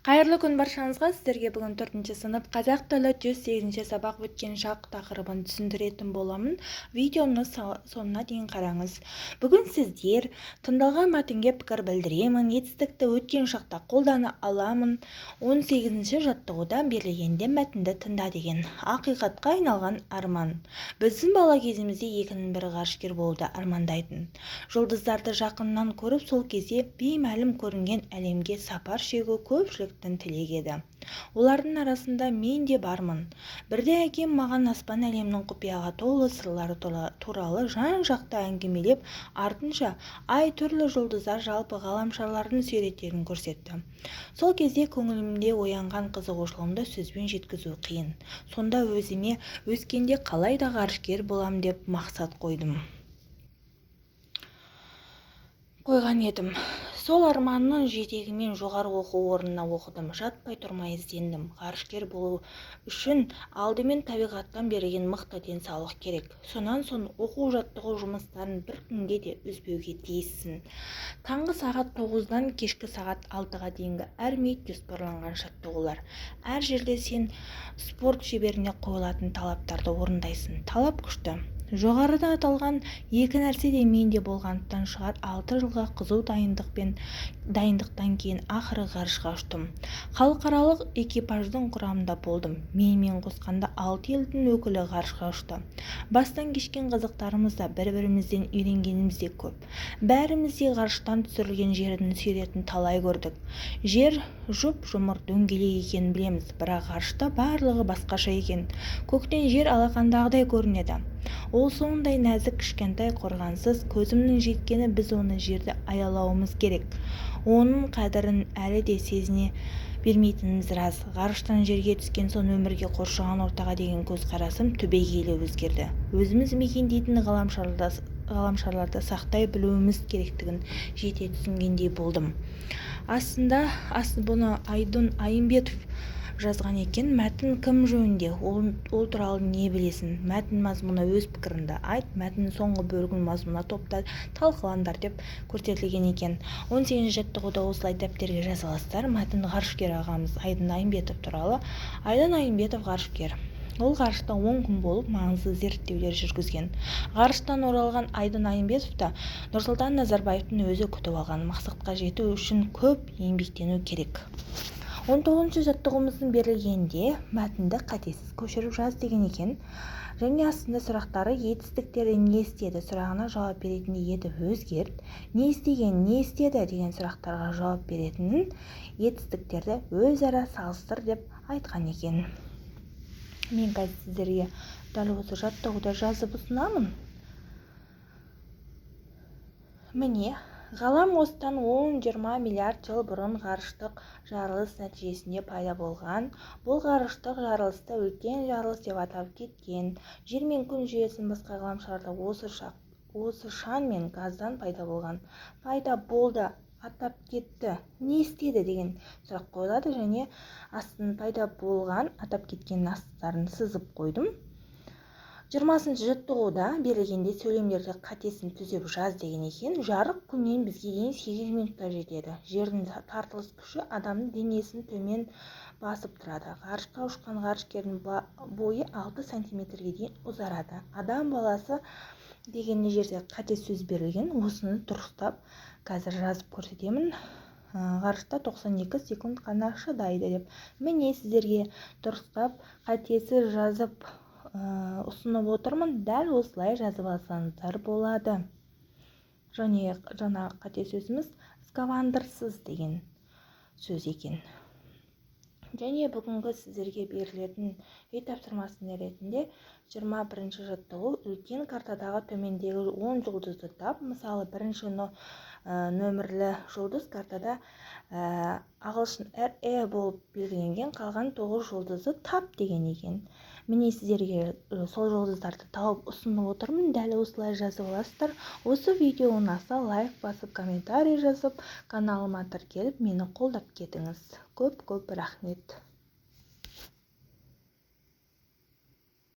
Қайырлы күн баршаңызға! Сіздерге бүгін 4 сынып қазақ тілі 108 сабақ «Өткен шақ» тақырыбын түсіндіретін боламын. Видеоны соңына дейін қараңыз. Бүгін сіздер тыңдалған мәтінге пікір білдіремін, етістікті өткен шақта қолдана аламын. 18 жаттығуда берілгенде мәтінді тыңда деген. Ақиқатқа айналған арман. Біздің бала кезімізде екінің бірі ғарышкер болуды армандайтын. Жұлдыздарды жақыннан көріп, сол кезде беймәлім көрінген әлемге сапар шегу көпшіліктің тілегі еді. Олардың арасында мен де бармын. Бірде әкем маған аспан әлемінің құпияға толы сырлары туралы жан-жақты әңгімелеп, артынша ай, түрлі жұлдыздар, жалпы ғаламшарлардың суреттерін көрсетті. Сол кезде көңілімде оянған қызығушылығымды сөзбен жеткізу қиын. Сонда өзіме өскенде қалай да ғарышкер болам деп мақсат қойған едім. Сол арманның жетегімен жоғары оқу орнына оқыдым. Жатпай тұрмай іздендім. Ғарышкер болу үшін алдымен табиғаттан берілген мықты денсаулық керек. Сонан соң оқу-жаттығу жұмыстарын бір күнге де үзбеуге тиіссің. Таңғы сағат 9-дан кешкі сағат 6-ға дейінгі әр минут жоспарланған жаттығулар. Әр жерде сен спорт шеберіне қойылатын талаптарды орындайсың. Талап күшті. Жоғарыда аталған екі нәрсе де менде болғандықтан шығар, 6 жылға қызу дайындықтан кейін ақыры ғарышқа ұштым. Халықаралық экипаждың құрамында болдым. Менімен қосқанда 6 елдің өкілі ғарышқа ұшты. Бастан кешкен қызықтарымыз да, бір-бірімізден үйренгеніміз де көп. Бәріміз де ғарыштан түсірілген жердің суретін талай көрдік. Жер жұп-жұмыр дөңгелек екенін білеміз, бірақ ғарышта барлығы басқаша екен. Көктен жер алақандағыдай көрінеді. Ол сондай нәзік, кішкентай, қорғансыз. Көзімнің жеткені біз оны, жерді аялауымыз керек. Оның қадірін әлі де сезіне бермейтініміз рас. Ғарыштан жерге түскен соң өмірге, қоршаған ортаға деген көзқарасым түбегейлі өзгерді. Өзіміз мекендейтін ғаламшарларды сақтай білуіміз керектігін жете түсінгендей болдым. Астында бұны Айдын Айымбетов жазған екен. Мәтін кім жөнінде? Ол туралы не білесің? Мәтін мазмұны, өз пікіріңді айт. Мәтіннің соңғы бөлігін мазмұны топта талқылаңдар деп көрсетілген екен. 18 жаттығуда осылай дәптерге жаза аласыздар. Мәтін ғарышкер ағамыз Айдын Айымбетов туралы. Айдын Айымбетов ғарышкер. Ол ғарышта 10 күн болып, маңызды зерттеулер жүргізген. Ғарыштан оралған Айдын Айымбетовті Нұрсұлтан Назарбаевтың өзі күтіп алған. Мақсатқа жету үшін көп еңбектену керек. 19 жаттығуымыздың берілгенде мәтінді қатесіз көшіріп жаз деген екен. Және астында сұрақтары: етістіктері не істеді сұрағына жауап беретіндей етіп өзгерт, не істеген, не істеді деген сұрақтарға жауап беретінін етістіктерді өзара салыстыр деп айтқан екен. Мен қазір сіздерге дәл осы жаттығуды жазып ұсынамын. Міне, ғалам осыдан 10-20 миллиард жыл бұрын ғарыштық жарылыс нәтижесінде пайда болған. Бұл ғарыштық жарылысты үлкен жарылыс деп атап кеткен. Жер мен күн жүйесін, басқа ғаламшарларда осы шаң мен газдан пайда болған. Пайда болды, атап кетті, не істеді деген сұрақ қойылады және астын пайда болған, атап кеткен астарын сызып қойдым. 20 жаттығуда берілгенде сөйлемдерді қатесін түзеп жаз деген екен. Жарық күннен бізге дейін 8 минутта жетеді. Жердің тартылыс күші адамның денесін төмен басып тұрады. Ғарышқа ұшқан ғарышкердің бойы 6 сантиметрге дейін ұзарады. Адам баласы деген жерде қате сөз берілген. Осыны дұрыстап қазір жазып көрсетемін. Ғарышта 92 секунд қана шыдайды деп. Міне, сіздерге дұрыстап қатесіз жазып ұсынып отырмын. Дәл осылай жазып алсаңыздар болады. Және жаңа қате сөзіміз скафандрсыз деген сөз екен. Және бүгінгі сіздерге берілетін үй тапсырмасы ретінде 21 жаттығу: үлкен картадағы төмендегі 10 жұлдызды тап. Мысалы, бірінші нөмірлі жұлдыз картада ағылшын RE болып белгіленген, қалған 9 жұлдызды тап деген екен. Міне, сіздерге сол жұлдыздарды тауып ұсынып отырмын. Дәл осылай жазып аласыздар. Осы видео ұнаса, лайк басып, комментарий жазып, каналыма тіркеліп, мені қолдап кетіңіз. Көп-көп рахмет.